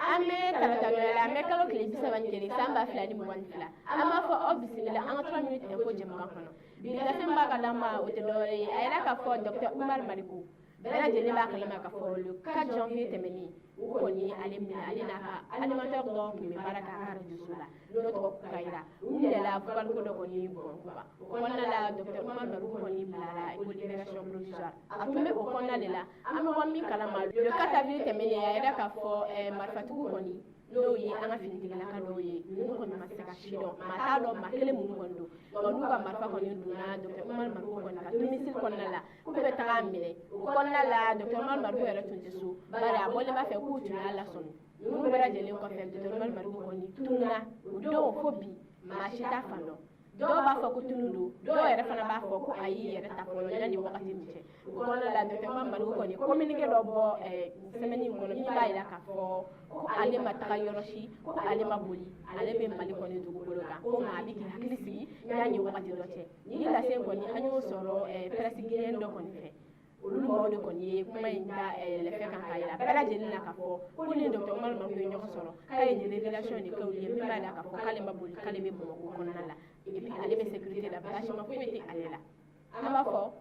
An bɛ tarata wɛrɛ la, an bɛ kalo tile 31, san 2022. An b'a fɔ aw bisimila an ka 3 minutes info jɛmukan kɔnɔ. Bi lase min b'a ka d'an ma, o tɛ dɔwɛrɛ ye, a yɛrɛ k'a fɔ docteur Oumar Mariko, bɛɛ lajɛlen b'a kalama k'a fɔ le 4 janvier tɛmɛnen, u kɔni ale minɛ, ale n'a ka animateur dɔ tun bɛ baara kɛ a ka radio so la, n'o tɔgɔ Kayira. U minɛla vocal ko dɔ kɔni bɔn o kɔnɔna la. Docteur Oumar Mariko kɔni bilala ko libération provisoire, a tun bɛ o kɔnɔna de la. An bɛ bɔ min kalama, le 4 avril tɛmɛnen, a yɛrɛ k'a fɔ marifatigiw kɔni, n'o ye an ka finitigilaka dɔw ye, ninnu kɔni ma se ka si dɔn, maa t'a dɔn maa kelen minnu kɔni don. Nka n'u ka marifa kɔni donna docteur Oumar Mariko kɔni ka domicile kɔnɔna la, k'u bɛ taga minɛ o kɔnɔna la. Docteur Oumar Mariko yɛrɛ tun tɛ so, bari a bɔlen b'a fɛ k'u tun y'a lasɔmi. Ninnu bɛɛ lajɛlen kɔfɛ, docteur Oumar Mariko kɔni tununa o don, fo bi maa si t'a fan dɔn. Dɔw b'a fɔ ko tunu don, dɔw yɛrɛ fana b'a fɔ ko a y'i yɛrɛ ta fɔlɔ yanni wagati min cɛ. O kɔnɔna la, docteur Oumar Mariko kɔni communiqué dɔ bɔ semaine in kɔnɔ, min b'a jira k'a fɔ ko ale ma taga yɔrɔ si, ko ale ma boli, ale bɛ Mali kɔni dugukolo kan, ko nka a bɛ k'i hakili sigi yanni wagati dɔ cɛ. Nin lase kɔni, an y'o sɔrɔ presse guinéenne dɔ kɔni fɛ. Olu mɔgɔw de kɔni ye kuma in da lɛfɛ kan k'a yira bɛɛ lajɛlen na k'a fɔ ko ni docteur Oumar Mariko ye ɲɔgɔn sɔrɔ, k'a ye nin révélation de kɛ olu ye, min b'a jira k'a fɔ k'ale ma boli, k'ale bɛ Bamakɔ kɔnɔna la, et puis ale bɛ sécurité la, baasi ma foyi tɛ ale la. An b'a fɔ